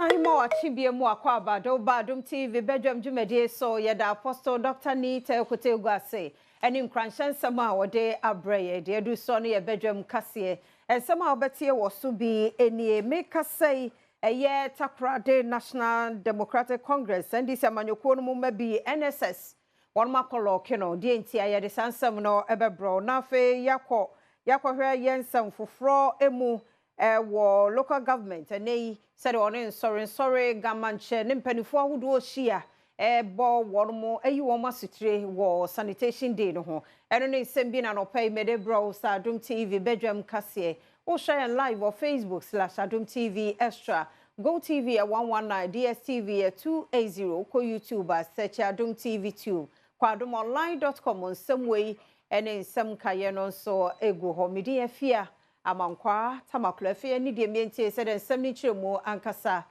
Ahema wakye bie mu akɔ aba de woba Adom TV badwam dwumadie so. Yɛda Apostle Dr. Nita Ekote gu ase ɛne nkuranhyɛ nsɛm a wɔde abrɛ yɛ. Deɛ adu soɔ no yɛ badwam kaseɛ. Nsɛm a wobɛtie wɔ so bi nie: mekasa yi, ɛyɛ Takoradi National Democratic Congress, NDC amanyɔkuo no mu mma bi NSS wɔn akɔ lock no. Deɛ nti a yɛde saa nsɛm no ɛbɛbrɛ. Na afei yɛakɔ yɛakɔhwɛ yɛn nsɛm foforɔ mu ɛwɔ local government. Ɛnɛ yi, sɛdeɛ ɔne nsɔre nsɔre gamankyɛ ne mpanimfoɔ ahodoɔ hyia ɛbɔ wɔn mo ayi wɔn asotire wɔ Sanitation Day no ho. Ɛno ne nsɛm bi na nɔpɛ yi mɛde brɛ wo sɛ Adom TV badwam kaseɛ. Wohwɛ yɛn live wɔ Facebook/AdomTV Extra, Go TV ɛ 119, DSTV ɛ 280. Wokɔ YouTube a, search Adom TV Tube. Kɔ adomonline.com, nsɛm wei ɛne nsɛm nkaeɛ no nso egu hɔ. Mede Afia Amankwaa Tamaklo. Afei ne deɛ mmiɛntie sɛdeɛ nsɛm no kyerɛ mu ankasa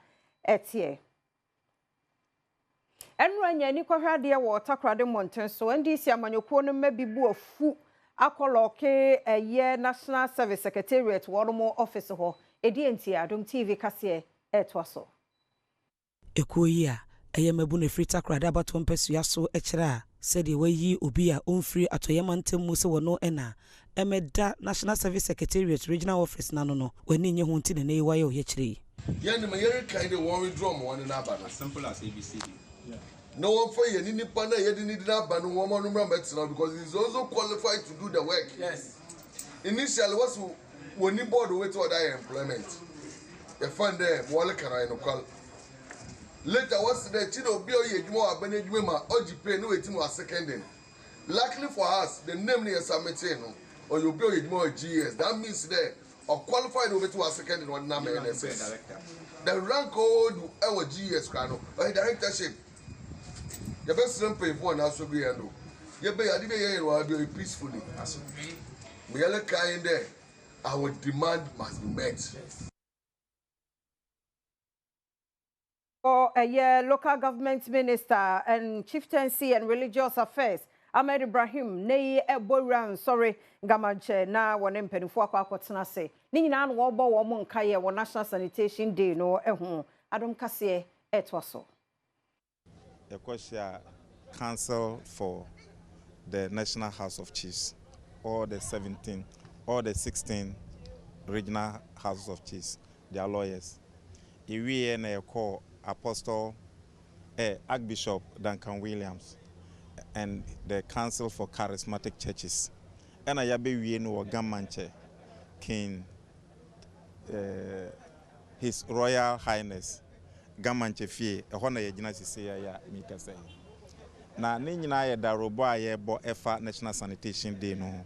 ɛteɛ. Ɛnura nya ani kɔhwɛ adeɛ wɔ Takoradi mmɔnten so, NDC amanyɔkuo no mma bi bu afu akɔ lock ɛyɛ National Service Secretariat wɔn mo office hɔ. Ɛdi nti Adom TV kaseɛ ɛtoa so. Ekuo yi a ɛyɛ mmabu no efiri Takoradi abatoɔ mpɛsua so kyerɛ a sɛdeɛ wayi obi a ɔmfiri atɔyɛma ntam mu sɛ wɔno ɛna ɛmɛda National Service Secretariat Regional Office n'ano no, w'ani nye ho nti na ne wayɛ ɔyɛkyerɛ yi. Yɛn ma yɛrekan de wɔn withdraw ma wɔn n'aba no. As simple as ABCD. Na wɔmfa yɛn ni nipa na yɛde ne di n'aba no, wɔn no mmra mɛtena because he is also qualified to do the work. Initially, wɔsi wɔn ni board wetin ɔda yɛ employment yɛfa dɛ wɔle kana yɛ nokwal. Later wɔsi dɛ kyi dɛ obi a ɔyɛ adwuma wɔ abɛn adwuma mu a ɔgye pay ne wetin wɔ seconding. Luckily for us, the name ne yɛ submit no, ɔyɛ obi a ɔyɛ adwuma wɔ GES. That means dɛ ɔqualified wetin wɔ seconding ɔde nam NSS. The rank ɔwɔ ɛwɔ GES kora no, ɔyɛ directorship. Yɛbɛsrɛ mpanyinfoɔ a n'aso bi yɛn do yɛbɛyɛ ade bi yɛyɛ no wɔ ha bi ɔyɛ peacefully. Meyɛlɛ kan dɛ our demand must be met. Ɛyɛ Local Government Minister and Chieftaincy and Religious Affairs, Ahmed Ibrahim, ne yi ɛbɔ wura nsɔre gamankyɛ na wɔne mpanimfoɔ akɔ akɔtena ase. Ne nyinaa na wɔrebɔ wɔn nkaeɛ wɔ National Sanitation Day no ho. Adom kaseɛ ɛtoa so. Yɛkɔhyia Council for the National House of Chiefs, all the 17, all the 16 regional houses of chiefs, their lawyers. Yɛwieɛ na yɛkɔɔ Apostle Archbishop Duncan Williams and the Council for Charismatic Churches. Ɛna yɛabɛwie no wɔ Gamankyɛ King, His Royal Highness Gamankyɛ fie. Ɛhɔ na yɛgyina sisi yɛ a mekasa yi. Na ne nyinaa yɛ darobɔ a yɛrebɔ ɛfa National Sanitation Day no ho.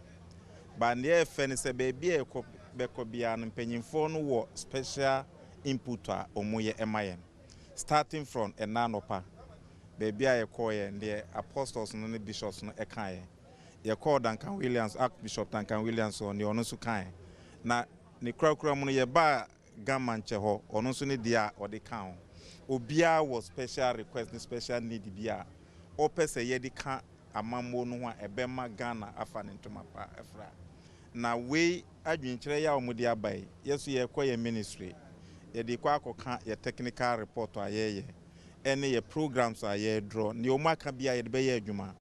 Ba deɛ ɛfɛ ne sɛ baabi a yɛkɔ bɛkɔ biara no, mpanyinfoɔ no wɔ special input a wɔn yɛ ɛma yɛn. Starting from ɛna anɔpa, baabi a yɛkɔɔ deɛ apostles no ne bishops no ɛkaeɛ. Yɛkɔɔ Duncan Williams, Archbishop Duncan Williams hɔ, deɛ ɔno nso kaeɛ. Na ne kurakura mu no, yɛbaa Gamankyɛ hɔ, ɔno nso ne deɛ a ɔde ka ho. Obiara wɔ special request ne special need bi a ɔpɛ sɛ yɛde ka amammuo no ho a ɛbɛma Ghana afa ne ntoma pa afra. Na wei adwenkyerɛ yɛ a wɔde aba yi, yɛ so yɛkɔ yɛ ministry, yɛde kɔ akɔka yɛ technical report a yɛyɛ ɛne yɛ programs a yɛredraw. Nea wɔn aka bi a yɛde bɛyɛ adwuma.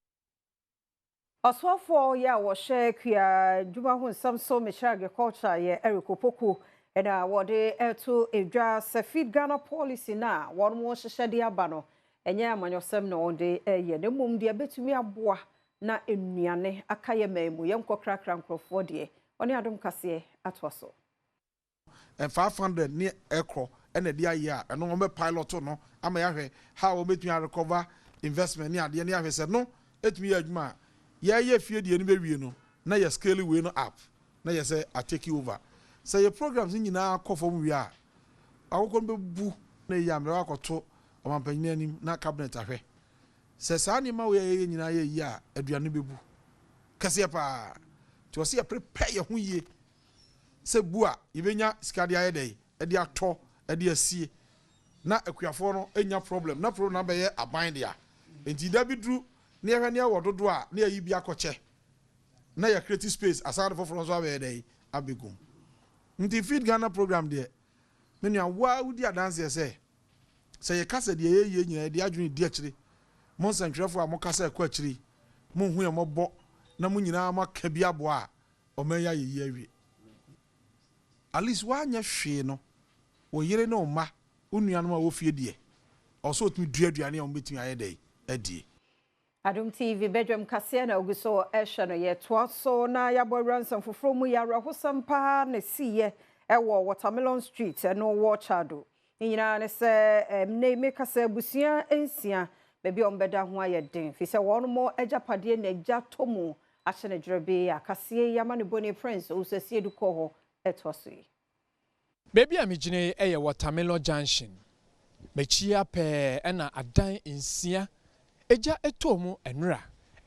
Ɔsoafoɔ yɛ a wɔhyɛ kua dwuma ho nsɛm so, Mehyɛ Agriculture, yɛ Eric Opoku, ɛna wɔde ɛto edwa sɛ Feed Ghana policy na wɔn mo hyehyɛ de aba no, ɛnyɛ amanyɔsɛm na wɔde ɛyɛ, na mmom deɛ bɛtumi aboa na nnuane aka yɛ man mu, yɛnkɔ krakra nkurɔfoɔ deɛ. Ɔne Adom kaseɛ atoa so. 500 ne ɛkorɔ ɛna ɛde ayɛ a ɛno wɔn bɛ pilot no ama yɛahwɛ how wɔn bɛtumi arecover investment ne adeɛ ne yɛahwɛ sɛ no etumi yɛ adwuma a yɛyɛ fie deɛ no bɛwie no na yɛ scale wei no up na yɛ sɛ a take over. Sɛ yɛ programs nyinaa kɔ fam wie a, akokɔ no bɛbu na yɛ amena akɔto ɔmanpanyin anim na cabinet ahwɛ sɛ saa nneɛma wei a yɛyɛ nyinaa yɛ yie a, aduane bɛbu kɛseɛ paa. Nti wɔsɛ yɛ prepare yɛ ho yie sɛ bu a yɛbɛnya sika de ayɛ dɛ ɛde atɔ ɛde asie na akuafoɔ no nya problem na problem na bɛyɛ aban dea. Nti da bi duru ne yɛhwɛ ne yɛwɔ dodoɔ a ne yɛyi bi akɔkyɛ na yɛ create space asan de foforɔ nso abɛyɛ dɛ abɛgum. Nti Feed Ghana program deɛ, me nua, waa wodi adanseɛ sɛ Sɛ yɛka sɛ deɛ yɛyɛ nyinaa yɛde adwene di akyire, mo nsɛntwerɛfoɔ a moka sɛ ɛkɔ akyire yi, monhu yɛn mmɔbɔ na mo nyinaa moaka bi aboa a, ɔman yi ayɛ yie awie. At least woanyɛ hwee no, wo yere ne wo mma, wo nuanom a wɔwɔ fie deɛ, ɛwɔ sɛ wɔtumi dua aduane a wɔbɛtumi ayɛ dɛn adie. Adom TV badwam kaseɛ na ogu so rehwɛ no. Yɛtoa so na yɛabɔ awura nsɛm foforɔ mu yi. Awerɛhosɛm paa na ɛsiiɛ wɔ Watermelon Street, ɛno wɔ Chado. Ne nyinaa ne sɛ ɛnnɛ yi meka sɛ abusua nsia baabi a wɔbɛda ho ayɛ den firi sɛ wɔn agyapadeɛ na agya tɔ mu ahyɛ no dwerɛbee a kaseɛ yi amanebɔni Prince Owusu Asiedu kɔɔ hɔ ɛtoa so yi. Baabi a megyina yi yɛ Watermelon Junction. M'akyi ara pɛɛ na adan nsia gya tɔɔ mu nnora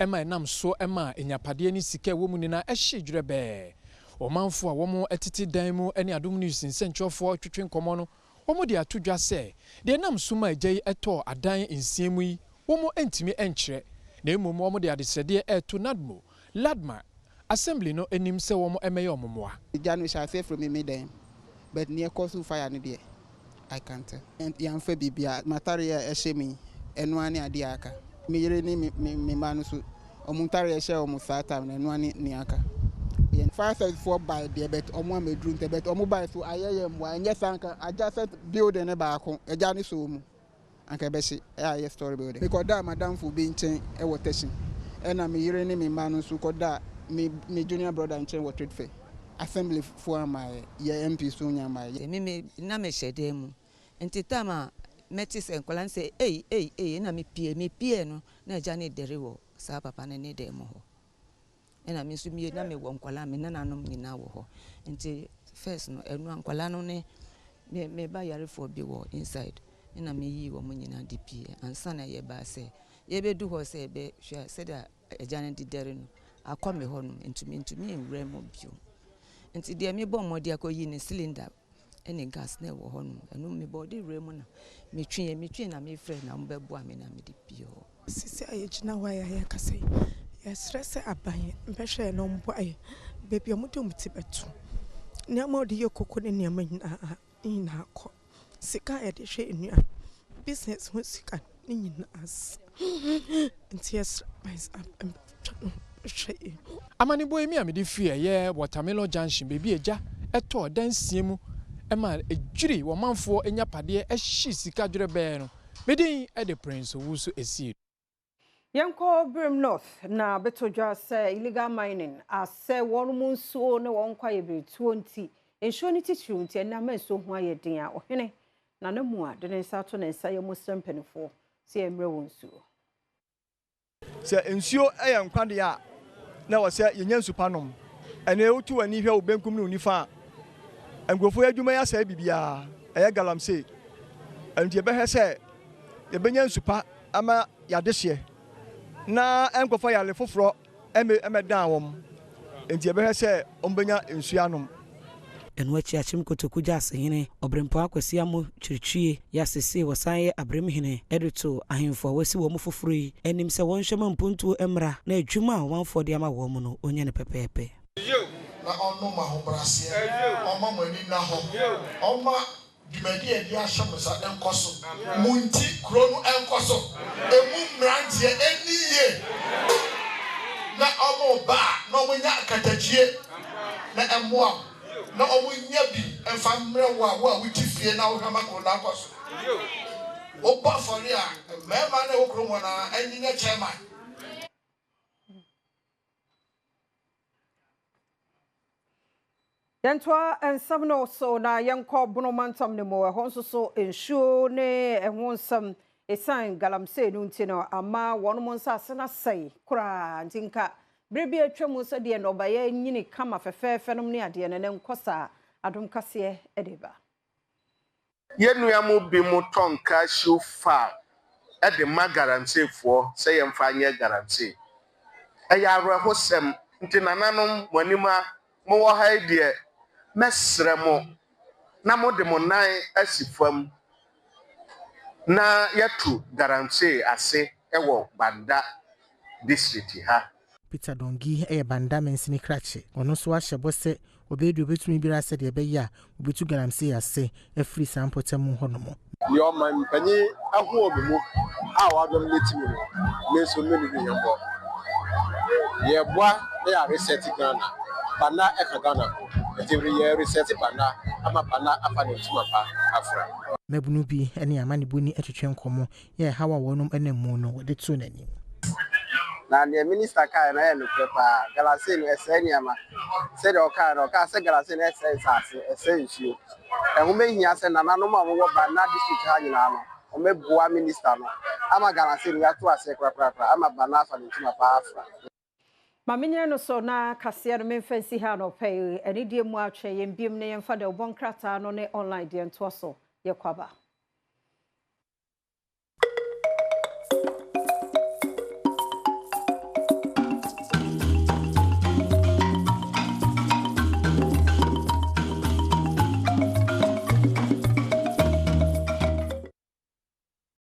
ma ɛnam so maa anyapadeɛ ne sika a ɛwɔ mu nyinaa hyee dwerɛbɛɛ. Ɔmanfoɔ a wɔtete dan mu ne Adom News nsɛnkyerɛwfoɔ retwetwe nkɔmmɔ no, wɔde ato dwa sɛ deɛ ɛnam so maa gya yi tɔɔ adan nsia mu yi, wɔntumi nkyerɛ, na mmom wɔde adesrɛdeɛ reto NADMO, LADMA, Assembly no anim sɛ wɔn mmɛyɛ wɔn mmoa. Gya no hyɛ aseɛ firi me me dan mu but neɛ ɛkɔ so fire no deɛ I can't tell. Yɛamfa biribiara, m'atareɛ a ɛhyɛ me yi ɛno ara ne adeɛ a aka. Me yere ne me me mma no nso wɔn ntareɛ a ɛhyɛ wɔn saa time no ɛno ara ne nea aka. Yɛn fire service foɔ bae deɛ but wɔn ammɛduru ntɛm but wɔn bae so ayɛ yɛn mmoa ɛnyɛ saa nka adjacent building no baako agya no sɔɔ mu. Anka ɛbɛhye a ɛyɛ story building. Mekɔdaa m'adamfo bi nkyɛn wɔ Teshie, ɛna me yere ne me mma no nso kɔdaa me me junior brother nkyɛn wɔ Trade Fair. Assembly foɔ ammaeɛ, yɛn MP nso nnya mmaeɛ. Me me na me hyɛ dan mu nti time a mɛte sɛ nkwadaa no sɛ ei ei ei ɛna me pue me pue no na agya no redɛre wɔ saa papa no ne dan mu hɔ. Ɛna me nso mie na mewɔ nkwadaa me nananom nyinaa wɔ hɔ nti first no ɛno a nkwadaa no ne me me ba yarefoɔ bi wɔ inside ɛna me yii wɔn nyinaa de pie ansa na yɛbaa sɛ yɛbɛdu hɔ sɛ yɛbɛhwɛ sɛdeɛ agya no de dɛre no akɔ me hɔ nom nti mentumi nwura mu bio nti deɛ mebɔ mmɔden akɔyi ne cylinder ne gas na ɛwɔ hɔ nom. Ɛno mebɔɔ de wura mu na metweeɛ, metwee na mefrɛɛ na wɔbɛboa me na mede pue hɔ. Sisi a yɛgyina hɔ a yɛrekasa yi, yɛsrɛ sɛ aban bɛhwɛ yɛn na wɔmmoa yɛn. Baabi a wɔde wɔn ti bɛto, nneɛma a wɔde yɛ koko ne nneɛma nyinaa, ne nyinaa kɔ. Sika a yɛde hwɛ nnuan, business ho sika, ne nyinaa sa. Nti yɛsrɛ aban sɛ aban bɛtwa ne ho bɛhwɛ yɛn. Amanebɔ yi me a mede firi ɛyɛ Watermelon Junction baabi a gya tɔɔ dansie mu ma ɛdwiri wɔn manfoɔ agyapadeɛ hye sika dwerɛbɛɛ no, me din de Prince Owusu Asiedu. Yɛnkɔ Birim North na bɛtɔ dwa sɛ illegal mining asɛ wɔn mu nsuo ne wɔn kwaeɛbiretuo nti, nsuo no titiriw nti ɛnnɛ ama nsuo ho ayɛ den a ɔhene Nana Mua de ne nsa ato ne nsa yam srɛ mpanimfoɔ sɛ yɛmmrɛ wɔn nsuo. Sɛ nsuo yɛ nkwa deɛ a, na ɛwɔ sɛ yɛnya nsu pa nom. Ɛnnɛ wotu w'ani hwɛ wo benkum ne wo nifa a, nkurɔfoɔ yi adwuma yi asɛe biribiara, ɛyɛ galamsey. Ɛno nti yɛbɛhwɛ sɛ yɛbɛnya nsu pa ama yɛn adehyeɛ na ɛnkɔfa yare foforɔ mmɛdan wɔn. Enti yɛbɛhwɛ sɛ wɔbɛnya nsuo anom. Ɛno akyi Akyem Kotoku Gyasi hene Ɔberempɔn Akwasi Amoh Kyirikyie yɛ asesee wɔsan yɛ Abrem hene de to ahemfo a wɔasi wɔn foforo yi anim sɛ wɔnhwɛ ma mpuntuo mmra na adwuma a ɔmanfoɔ de ama wɔn no wɔnyɛ no pɛpɛɛpɛ. Na ɔnnom ahobrɛaseɛ, ɔmma mo ani nna hɔ, ɔmma Dwumadi a yɛde ahyɛ mo nsa nkɔ so. Mo nti kuro no nkɔ so. Emu mmeranteɛ nni yie na wɔreba a na wɔnya akatakyie na ɛmmoa wo na wɔnya bi mfa mmrɛ wo a wo a wote fie na wohwɛ ma kuro no akɔ so. Wobɔ afɔre a, mmarima no a ɛwɔ kurom hɔ no ara nyinya chairman. Yɛntoa nsɛm no so na yɛnkɔ Bono mantam no mu. Ɛhɔ nso so nsuo ne ɛho nsɛm ɛsiane galamsey no nti no ama wɔn nsase no asɛe koraa. Nti nka berɛ bi atwa mu sɛdeɛ nnɔbaeɛ nyini kama fɛfɛɛfɛ nom ne adeɛ no, ɛnɛ nkɔ saa. Adom kaseɛ de ba. Yɛn nua mo bi mo tɔn cashew far de ma galamsey foɔ sɛ yɛnfa nyɛ galamsey. Ɛyɛ awerɛhosɛm nti nananom mo anim a mo wɔ ha yi deɛ mɛsrɛ mo na mo de mo nan asi fam na yɛatu galamsey ase wɔ Banda district ha. Peter Dongi yɛ Banda mansini krakye. Ɔno nso ahyɛ bɔ sɛ ɔbɛyɛ deɛ ɔbɛtumi biara sɛdeɛ ɛbɛyɛ a wɔbɛtu galamsey ase afiri saa mpɔtam hɔnom. Nea ɔman panyin ahu wɔ me mu a wadom ne ti mu no, me nso me ne no yɛmmɔ. Yɛreboa na yɛaresɛte Ghana. Bana ka Ghana ho. Nti yɛresɛte Bana ama Bana afa ne ntoma pa afra. Mmabunu bi ne amanebɔni twetwe nkɔmmɔ yɛ haw a wɔnom nam mu no wɔde too n'anim. Na deɛ minister kaeɛ no ɛyɛ nokorɛ paa. Galamsey no ɛsɛe nneɛma. Sɛdeɛ ɔkaeɛ no, ɔkaa sɛ galamsey no ɛsɛe nsaase, ɛsɛe nsuo. Ɛho bɛhia sɛ nananom a wɔwɔ Banna district ha nyinaa no, wɔbɛboa minister no ama galamsey no yɛato aseɛ korakorakora ama Banna afa ne ntoma paa afra. Ma menyina no so na kaseɛ no memfa nsi ha anɔpa yi. Anidie mu atwɛn yɛn biom na yɛmfa dawubɔ nkrataa no ne online deɛ ntoa so. Yɛkɔ aba.